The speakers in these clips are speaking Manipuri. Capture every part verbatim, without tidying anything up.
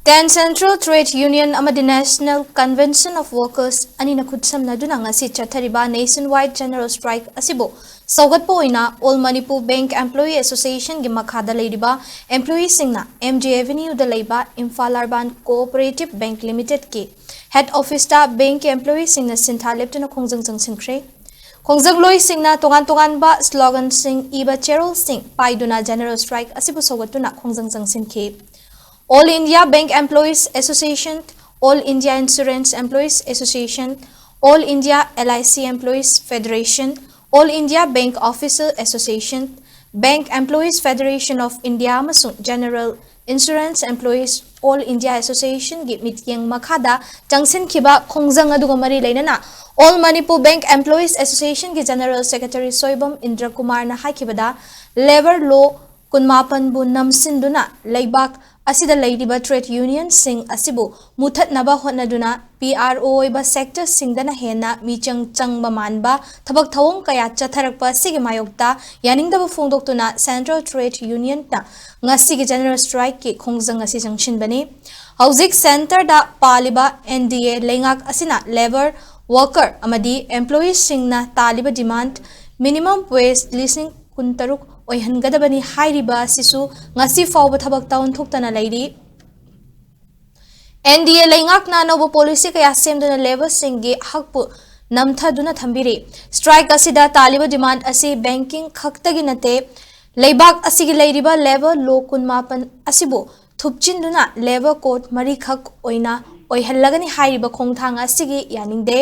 Ten Central Trade Union ꯑꯃꯗꯤ National Convention of Workers ꯑꯅꯤꯅ ꯈꯨꯠꯁꯝꯅꯗꯨꯅ ꯉꯁꯤ ꯆꯠꯊꯔꯤꯕ Nationwide General Strike ꯑꯁꯤꯕꯨ ꯁꯧꯒꯠꯄ ꯑꯣꯏꯅ All Manipur Bank Employee Associationꯒꯤ ꯃꯈꯥꯗ ꯂꯩꯔꯤꯕ employeeꯁꯤꯡꯅ M G Avenue ꯗ ꯂꯩꯕ Imphal Urban Cooperative Bank Limitedꯀꯤ head officeꯇ bankꯀꯤ employeeꯁꯤꯡꯅ ꯁꯤꯟꯊꯥ ꯂꯦꯞꯇꯨꯅ ꯈꯣꯡꯖꯪ ꯆꯪꯁꯤꯟꯈ꯭ꯔꯦ꯫ ꯈꯣꯡꯖꯪꯂꯣꯏꯁꯤꯡꯅ ꯇꯣꯉꯥꯟ ꯇꯣꯉꯥꯟꯕ sloganꯁꯤꯡ ꯏꯕ ꯆꯦꯔꯣꯜꯁꯤꯡ ꯄꯥꯏꯗꯨꯅ General Strike ꯑꯁꯤꯕꯨ ꯁꯧꯒꯠꯇꯨꯅ ꯈꯣꯡꯖꯪ ꯆꯪꯁꯤꯟꯈꯤ꯫ All India Bank Employees Association, All India Insurance Employees Association, All India L I C Employees Federation, All India Bank Officer Association, Bank Employees Federation of India ꯑꯃꯁꯨꯡ General Insurance Employees All India Associationꯒꯤ ꯃꯤꯠꯌꯦꯡ ꯃꯈꯥꯗ ꯆꯪꯁꯤꯟꯈꯤꯕ ꯈꯣꯡꯖꯪ ꯑꯗꯨꯒ ꯃꯔꯤ ꯂꯩꯅꯅ All Manipur Bank Employees Associationꯒꯤ General Secretary Soibam ꯏꯟꯗ꯭ꯔ ꯀꯨꯃꯥꯔꯅ ꯍꯥꯏꯈꯤꯕꯗ, labour law ꯀꯨꯟꯃꯥꯄꯟꯕꯨ ꯅꯝꯁꯤꯟꯗꯨꯅ ꯂꯩꯕꯥꯛ ꯑꯁꯤꯗ ꯂꯩꯔꯤꯕ trade unionꯁꯤꯡ ꯑꯁꯤꯕꯨ ꯃꯨꯊꯠꯅꯕ ꯍꯣꯠꯅꯗꯨꯅ P R O ꯑꯣꯏꯕ sectorꯁꯤꯡꯗꯅ ꯍꯦꯟꯅ ꯃꯤꯆꯪ ꯆꯪꯕ ꯃꯥꯟꯕ ꯊꯕꯛ ꯊꯧꯑꯣꯡ ꯀꯌꯥ ꯆꯠꯊꯔꯛꯄ ꯑꯁꯤꯒꯤ ꯃꯥꯌꯣꯛꯇ ꯌꯥꯅꯤꯡꯗꯕ ꯐꯣꯡꯗꯣꯛꯇꯨꯅ Central Trade Unionꯅ ꯉꯁꯤꯒꯤ General Strikeꯀꯤ ꯈꯣꯡꯖꯪ ꯑꯁꯤ ꯆꯪꯁꯤꯟꯕꯅꯤ꯫ ꯍꯧꯖꯤꯛ centreꯗ ꯄꯥꯜꯂꯤꯕ N D A ꯂꯩꯉꯥꯛ ꯑꯁꯤꯅ labour, worker ꯑꯃꯗꯤ employeeꯁꯤꯡꯅ ꯇꯥꯜꯂꯤꯕ demand minimum wage ꯂꯤꯁꯤꯡ ꯀꯨꯟꯇꯔꯨꯛ ꯑꯣꯏꯍꯟꯒꯗꯕꯅꯤ ꯍꯥꯏꯔꯤꯕ ꯑꯁꯤꯁꯨ ꯉꯁꯤ ꯐꯥꯎꯕ ꯊꯕꯛꯇ ꯑꯣꯟꯊꯣꯛꯇꯅ ꯂꯩꯔꯤ꯫ N D A ꯂꯩꯉꯥꯛꯅ ꯑꯅꯧꯕ policy ꯀꯌꯥ ꯁꯦꯝꯗꯨꯅ labourꯁꯤꯡꯒꯤ ꯍꯛꯄꯨ ꯅꯝꯊꯗꯨꯅ ꯊꯝꯕꯤꯔꯤ꯫ Strike ꯑꯁꯤꯗ ꯇꯥꯜꯂꯤꯕ demand ꯑꯁꯤ banking ꯈꯛꯇꯒꯤ ꯅꯠꯇꯦ, ꯂꯩꯕꯥꯛ ꯑꯁꯤꯒꯤ ꯂꯩꯔꯤꯕ labour law ꯀꯨꯟꯃꯥꯄꯟ ꯑꯁꯤꯕꯨ ꯊꯨꯞꯆꯤꯟꯗꯨꯅ labour code ꯃꯔꯤꯈꯛ ꯑꯣꯏꯅ ꯑꯣꯏꯍꯜꯂꯒꯅꯤ ꯍꯥꯏꯔꯤꯕ ꯈꯣꯡꯊꯥꯡ ꯑꯁꯤꯒꯤ ꯌꯥꯅꯤꯡꯗꯦ꯫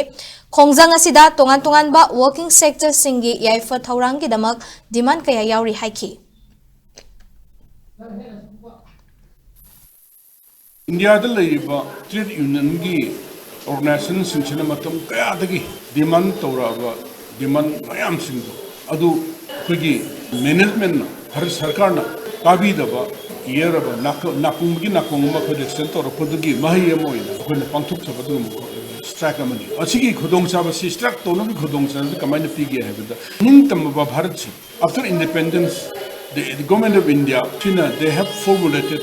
ꯈꯣꯡꯖꯪ ꯑꯁꯤꯗ ꯇꯣꯉꯥꯟ ꯇꯣꯉꯥꯟꯕ working sectorꯁꯤꯡꯒꯤ ꯌꯥꯏꯐ ꯊꯧꯔꯥꯡꯒꯤꯗꯃꯛ demand ꯀꯌꯥ ꯌꯥꯎꯔꯤ ꯍꯥꯏꯈꯤ꯫ ꯏꯟꯗꯤꯌꯥꯗ ꯂꯩꯔꯤꯕ trade unionꯒꯤ organizationꯁꯤꯡꯁꯤꯅ ꯃꯇꯝ ꯀꯌꯥꯗꯒꯤ demand ꯇꯧꯔꯛꯑꯕ demand ꯃꯌꯥꯝꯁꯤꯡꯗꯣ ꯑꯗꯨ ꯑꯩꯈꯣꯏꯒꯤ managementꯅ, ꯚꯥꯔꯠ ꯁꯔꯀꯥꯔꯅ ꯇꯥꯕꯤꯗꯕ, ꯌꯦꯔꯕ ꯅꯥꯀ-, ꯅꯥꯀꯣꯡꯗꯒꯤ ꯅꯥꯀꯣꯡ ꯑꯃ ꯑꯩꯈꯣꯏꯗ extend ꯇꯧꯔꯛꯄꯗꯨꯒꯤ ꯃꯍꯩ ꯑꯃ ꯑꯣꯏꯅ ꯑꯩꯈꯣꯏꯅ ꯄꯥꯡꯊꯣꯛꯆꯕ ꯑꯗꯨꯒꯨꯝꯕ strike ꯑꯃꯅꯤ꯫ ꯑꯁꯤꯒꯤ ꯈꯨꯗꯣꯡꯆꯥꯕꯁꯤ, strike ꯇꯧꯅꯕꯒꯤ ꯈꯨꯗꯣꯡꯆꯥꯕꯁꯤ ꯀꯃꯥꯏꯅ ꯄꯤꯒꯦ ꯍꯥꯏꯕꯗ, ꯅꯤꯡꯇꯝꯃꯕ ꯚꯥꯔꯠꯁꯤ after independence, the, the government of India ꯁꯤꯅ they have formulated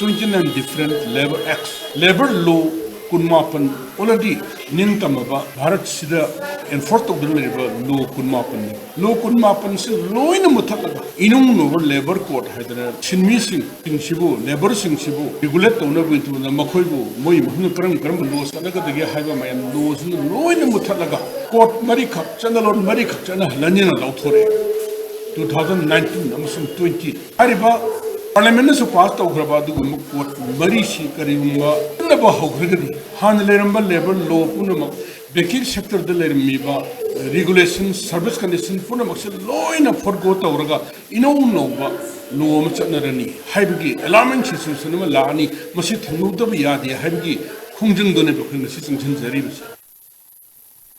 Twenty nine different labor acts, labor law ꯀꯨꯟꯃꯥꯄꯟ already ꯅꯤꯡꯇꯝꯃꯕ ꯚꯥꯔꯠꯁꯤꯗ enforce ꯇꯧꯗꯨꯅ ꯂꯩꯔꯤꯕ law ꯀꯨꯟꯃꯥꯄꯟꯅꯤ꯫ Law ꯀꯨꯟꯃꯥꯄꯟꯁꯤ ꯂꯣꯏꯅ ꯃꯨꯊꯠꯂꯒ ꯏꯅꯧ ꯅꯧꯕ labor code ꯍꯥꯏꯗꯅ ꯁꯤꯟꯃꯤꯁꯤꯡꯁꯤꯡꯁꯤꯕꯨ, labourꯁꯤꯡꯁꯤꯕꯨ regulate ꯇꯧꯅꯕꯒꯤ ꯃꯇꯨꯡꯗ ꯃꯈꯣꯏꯕꯨ ꯃꯣꯏ ꯃꯐꯝꯗ ꯀꯔꯝ ꯀꯔꯝꯕ law ꯆꯠꯅꯒꯗꯒꯦ ꯍꯥꯏꯕ ꯃꯌꯥꯝ lawꯁꯤꯡꯗꯨ ꯂꯣꯏꯅ ꯃꯨꯊꯠꯂꯒ code ꯃꯔꯤꯈꯛ, ꯆꯠꯅꯂꯣꯟ ꯃꯔꯤꯈꯛ ꯆꯠꯅꯍꯜꯂꯅꯤꯅ ꯂꯧꯊꯣꯔꯛꯑꯦ꯫ Two thousand nineteen ꯑꯃꯁꯨꯡ twenty ꯍꯥꯏꯔꯤꯕ parliamentꯅꯁꯨ pass ꯇꯧꯈ꯭ꯔꯕ ꯑꯗꯨꯒꯨꯝꯕ code ꯃꯔꯤꯁꯤ ꯀꯔꯤꯒꯨꯝꯕ ꯆꯠꯅꯕ ꯍꯧꯈ꯭ꯔꯒꯗꯤ ꯍꯥꯟꯅ ꯂꯩꯔꯝꯕ labor law ꯄꯨꯝꯅꯃꯛ, banking sectorꯗ ꯂꯩꯔꯝꯃꯤꯕ regulation, service condition ꯄꯨꯝꯅꯃꯛꯁꯦ ꯂꯣꯏꯅ forgo ꯇꯧꯔꯒ ꯏꯅꯧ ꯅꯧꯕ law ꯑꯃ ꯆꯠꯅꯔꯅꯤ ꯍꯥꯏꯕꯒꯤ alarming situation ꯑꯃ ꯂꯥꯛꯑꯅꯤ꯫ ꯃꯁꯤ ꯊꯤꯡꯍꯧꯗꯕ ꯌꯥꯗꯦ ꯍꯥꯏꯕꯒꯤ ꯈꯣꯡꯖꯪꯗꯨꯅꯦꯕ ꯑꯩꯈꯣꯏ ꯉꯁꯤ ꯆꯪꯁꯤꯟꯖꯔꯤꯕꯁꯦ꯫